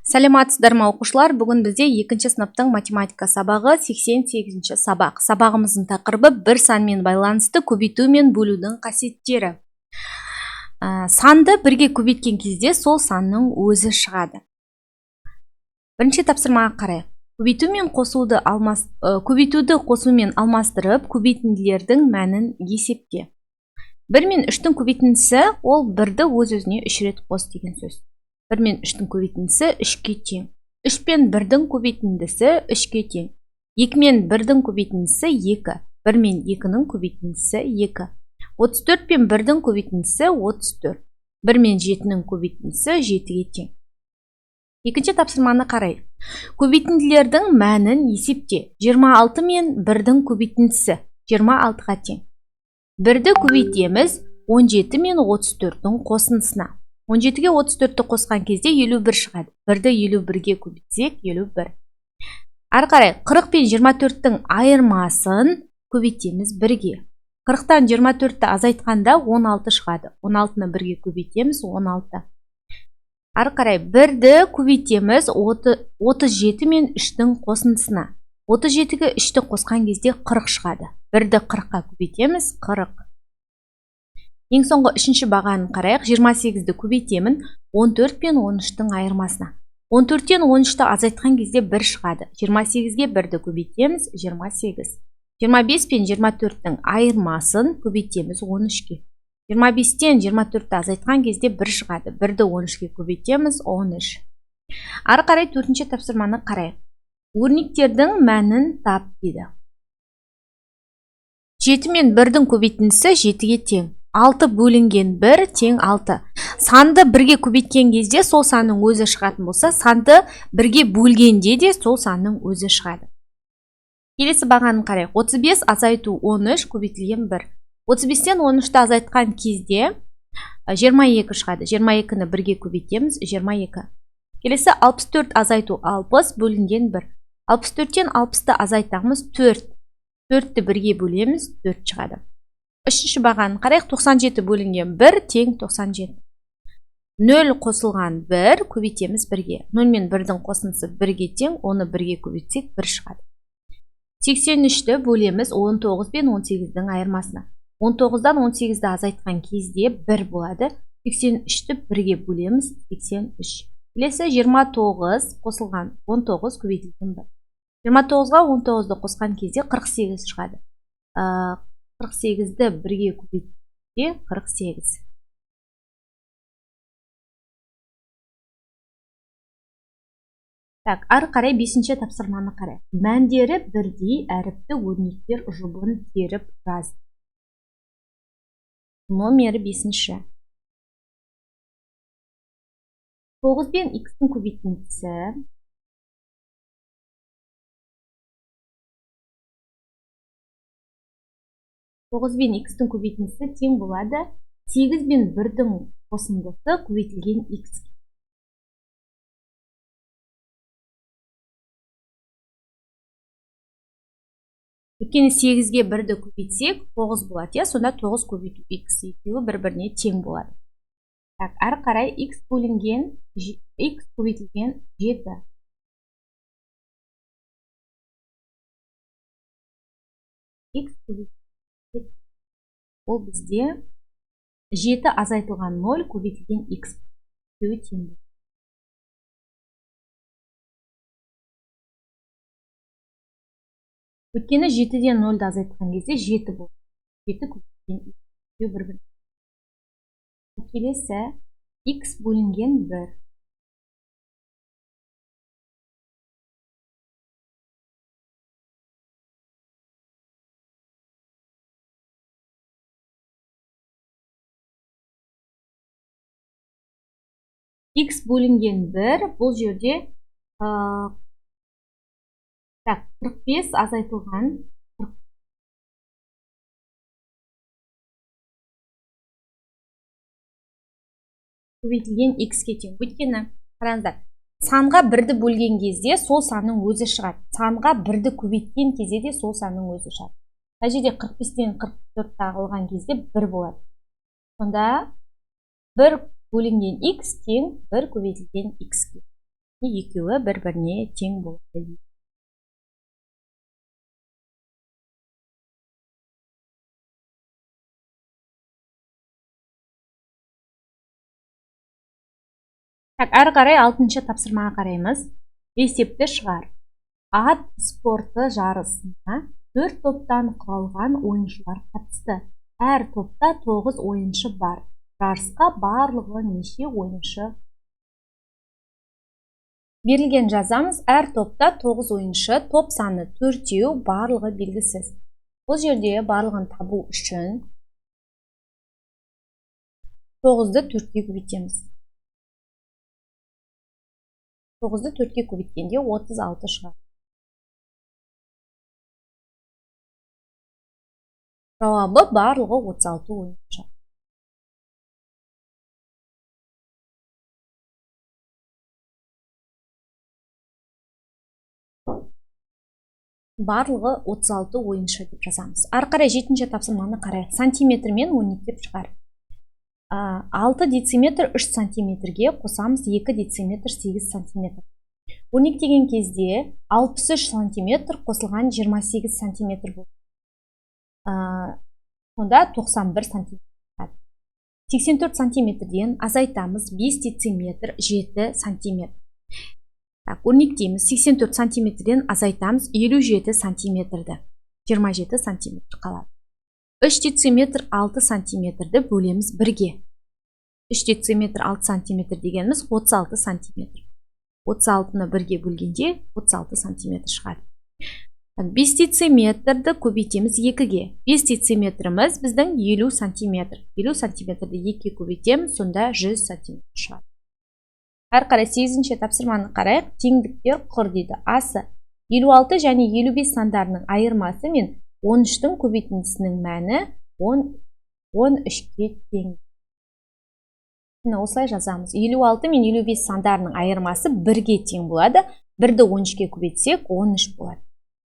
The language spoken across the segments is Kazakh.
Сәлеметсіздер ме, оқушылар? Бүгін бізде екінші сыныптың математика сабағы, 88-ші сабақ. Сабағымыздың тақырыбы бір санмен байланысты көбейту мен бөлудің қасиеттері. Санды бірге көбейткен кезде сол санның өзі шығады. Бірінші тапсырмаға қарайық. Көбейту мен қосуды көбейтуді қосумен алмастырып, көбейтінділердің мәнін есепте. 1 мен 3-тің көбейтіндісі ол 1-ді өз-өзіне 3 рет қос деген сөз. 1 мен 3-тің көбейтіндісі 3-ке тең. 3 пен 1-дің көбейтіндісі 3-ке тең. 2 мен 1-дің көбейтіндісі 2. 1 мен 2-нің көбейтіндісі 2. 34 пен 1-дің көбейтіндісі 34. 1 мен 7-нің көбейтіндісі 7-ге тең. Екінші тапсырманы қарайық. Көбейтінділердің мәнін есепте. 26 мен 1-дің көбейтіндісі 26-ға тең. 1-ді көбейтеміз 17 мен 34-тің қосындысына. 17-ге 34-ті қосқан кезде 51 шығады. 1-ді 51-ге көбейтсек 51. Ары қарай 40 пен 24-тің айырмасын көбейтеміз 1-ге. 40-тан 24-ті азайтқанда 16 шығады. 16-ны 1-ге көбейтеміз 16. Ары қарай 1-ді көбейтеміз 37 мен 3-тің қосындысына. 37-ге 3-ті қосқан кезде 40 шығады. 1-ді 40-қа көбейтеміз 40. Ең соңғы үшінші бағанын қарайық. 28-ді көбейтемін 14 пен 13-тің айырмасына. 14-тен 13-ті азайтқан кезде 1 шығады. 28-ге 1-ді көбейтеміз 28. 25 пен 24-тің айырмасын көбейтеміз 13-ке. 25-тен 24-ті азайтқан кезде 1 шығады. 1-ді 13-ке көбейтеміз 13. Ары қарай төртінші тапсырманы қарайық. Өрнектердің мәнін тап дейді. 7 мен 1-дің көбейтіндісі 7-ге тең. 6 бөлінген 1 тең 6. Санды бірге көбейткен кезде сол санның өзі шығатын болса, санды бірге бөлгенде де сол санның өзі шығады. Келесі бағанын қарайық. 35 азайту 13 көбейтілген 1. 35-тен 13-ті азайтқан кезде 22 шығады. 22-ні бірге көбейтеміз 22. Келесі 64 азайту 60 бөлінген 1. 64-тен 60-ты азайтамыз 4. 4-ті бірге бөлеміз, 4 шығады. Үшінші бағанын қарайық. 97 бөлінген 1 тең 97. 0 қосылған 1 көбейтеміз 1-ге. 0 мен 1-дің қосындысы 1-ге тең, оны 1-ге көбейтсек 1 шығады. 83-ті бөлеміз 19 пен 18-дің айырмасына. 19-дан 18-ді азайтқан кезде 1 болады. 83-ті 1-ге бөлеміз 83. Келесі 29 қосылған 19 көбейтілген 1. 29-ға 19-ды қосқан кезде 48 шығады. 48-ді 1-ге көбейтсе 48. Так, ары қарай 5-ші тапсырманы қарайық. Мәндері бірдей әріпті өрнектер жұбын теріп жаз. Номері 5-ші. 9 пен х-тің көбейтіндісі 9 бен х-тің көбейтіндісі тең болады 8 бен 1-дің қосындысы көбейтілген х-ке. Өйткені 8-ге 1-ді көбейтсек 9 болады, иә, сонда 9 көбейту х екеуі бір-біріне тең болады. Так, ары қарай х бөлінген х көбейтілген 7. Х көбейтілген ол бізде 7 азайтылған 0 көбейтілген х екеуі тең. Өйткені 7-ден 0-ді азайтқан кезде 7 болады. 7 көбейтілген х екеуі бір-біріне. Келесі х бөлінген 1. Х бөлінген 1 бұл жерде, так, 45 азайтылған көбейтілген х-ке тең. Өйткені қараңыздар, санға 1-ді бөлген кезде сол санның өзі шығады. Санға 1-ді көбейткен кезде де сол санның өзі шығады. Мына жерде 45-тен 44-ті алған кезде 1 болады. Сонда 1 бөлінген х тең 1 көбейтілген х-ке. Екеуі бір-біріне тең болады. Так, әрі қарай 6-шы тапсырмаға қараймыз. Есепті шығар. Ат спорты жарысына 4 топтан құралған ойыншылар қатысты. Әр топта 9 ойыншы бар. Жарысқа барлығы неше ойыншы? Берілген жазамыз. Әр топта 9 ойыншы, топ саны 4, барлығы белгісіз. Бұл жерде барлығын табу үшін 9-ды 4-ке көбейтеміз. 9-ды 4-ке көбейткенде 36 шығады. Жауабы барлығы 36 ойыншы. Барлығы 36 ойыншы деп жазамыз. Ары қарай 7-ші тапсырманы қарайық. Сантиметрмен өрнектеп шығар. 6 дециметр 3 сантиметрге қосамыз 2 дециметр 8 сантиметр. Өрнектеген кезде 63 сантиметр қосылған 28 сантиметр болады. Сонда 91 сантиметр. 84 сантиметрден азайтамыз 5 дециметр 7 сантиметр. Так, өрнектейміз. 84 сантиметрден азайтамыз 57 сантиметрді. 27 сантиметр қалады. 3 дециметр 6 сантиметрді бөлеміз бірге. 3 дециметр 6 сантиметр дегеніміз 36 сантиметр. 36-ны бірге бөлгенде 36 сантиметр шығады. 5 дециметрді көбейтеміз 2-ге. 5 дециметріміз біздің 50 сантиметр. 50 сантиметрді 2-ге көбейтеміз, сонда 100 сантиметр шығады. Әрі қарай 8-ші тапсырманы қарайық. Теңдіктер құр дейді. Асы 56 және 55 сандарының айырмасы мен 13-тің көбейтіндісінің мәні 13-ке тең. Міне осылай жазамыз. 56 мен 55 сандарының айырмасы 1-ге тең болады. 1-ді 13-ке көбейтсек 13 болады.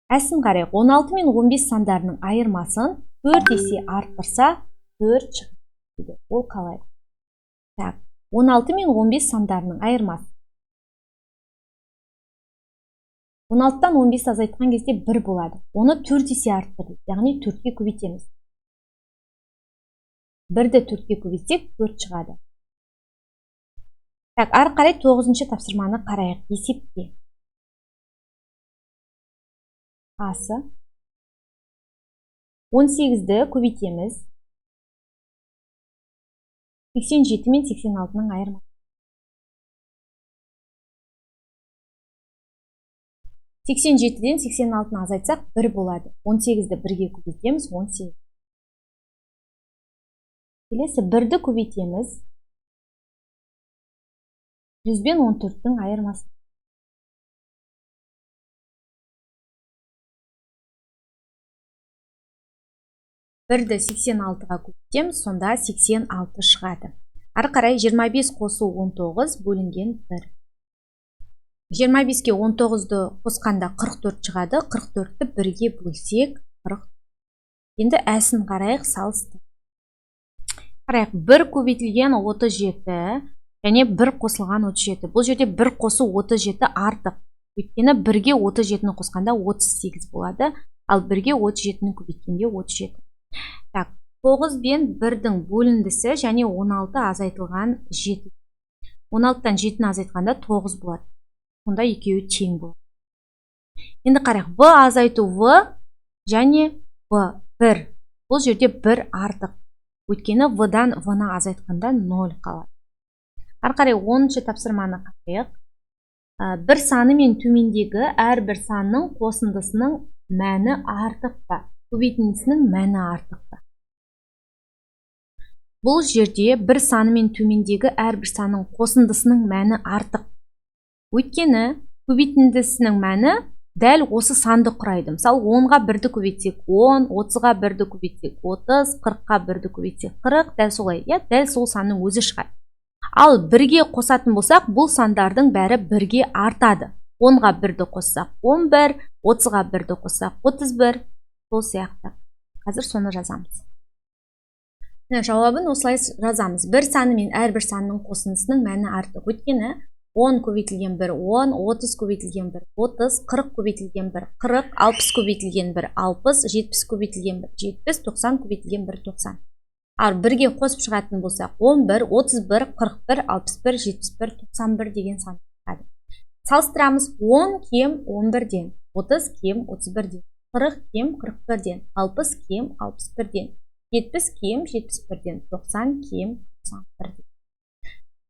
Әсін қарайық. 16 мен 15 сандарының айырмасын 4 есе арттырса 4 шығады. Ол қалай? Так, 16 мен 15 сандарының айырмасы. 16-тан 15 азайтқан кезде 1 болады. Оны 4 есе арттырдық, яғни 4-ке көбейтеміз. 1-ді 4-ке көбейтсек 4 шығады. Так, ары қарай 9-шы тапсырманы қарайық. Есепте. Асы 18-ді көбейтеміз. 87 мен 86-ның айырмасы. 87-ден 86-ны азайтсақ 1 болады. 18-ді 1-ге көбейтеміз, 18. Келесі 1-ді көбейтеміз. 100 бен 14-тің айырмасы. 1-ді 86-ға көбейтеміз, сонда 86 шығады. Ары қарай 25 қосу 19 бөлінген 1. 25-ке 19-ды қосқанда 44 шығады. 44-ті 1-ге бөлсек 40. Енді әсін қарайық, салыстыр. Қарайық, 1 көбейтілген 37 және 1 қосылған 37. Бұл жерде 1 қосу 37 артық. Өйткені 1-ге 37-ні қосқанда 38 болады, ал 1-ге 37-ні көбейткенде 37. Так, 9 бен 1-дің бөліндісі және 16 азайтылған 7. 16-тан 7-ні азайтқанда 9 болады. Сонда екеуі тең болады. Енді қарайық, В азайту В және В 1. Бұл жерде 1 артық. Өйткені В-дан В-ны азайтқанда 0 қалады. Ары қарай 10-шы тапсырманы қарайық. Бір саны мен төмендегі әрбір санның қосындысының мәні артық па? Көбейтіндісінің мәні артық па? Бұл жерде бір саны мен төмендегі әрбір санның қосындысының мәні артық. Өйткені көбейтіндісінің мәні дәл осы санды құрайды. Мысалы, 10-ға 1-ді көбейтсек 10, 30-ға 1-ді көбейтсек 30, 40-қа 1-ді көбейтсек 40, дәл солай, иә, дәл сол санның өзі шығады. Ал 1-ге қосатын болсақ, бұл сандардың бәрі 1-ге артады. 10-ға 1-ді қоссақ 11, 30-ға 1-ді қоссақ 31, сол сияқты. Қазір соны жазамыз. Міне, жауабын осылай жазамыз. Бір саны мен әрбір санның қосындысының мәні артық. Өйткені 10 көбейтілген 1, 10, 30 көбейтілген 1, 30, 40 көбейтілген 1, 40, 60 көбейтілген 1, 60, 70 көбейтілген 1, 70, 90 көбейтілген 1, 90. Ал бірге қосып шығатын болсақ, 11, 31, 41, 61, 71, 91 деген сан шығады. Салыстырамыз: 10 кем 11-ден, 30 кем 31-ден, 40 кем 41-ден, 60 кем 61-ден, 70 кем 71-ден, 90 кем 91-ден.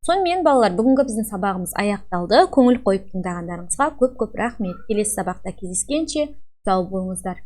Сонымен, балалар, бүгінгі біздің сабағымыз аяқталды. Көңіл қойып тыңдағандарыңызға көп көп рахмет. Келесі сабақта кездескенше, сау болыңыздар.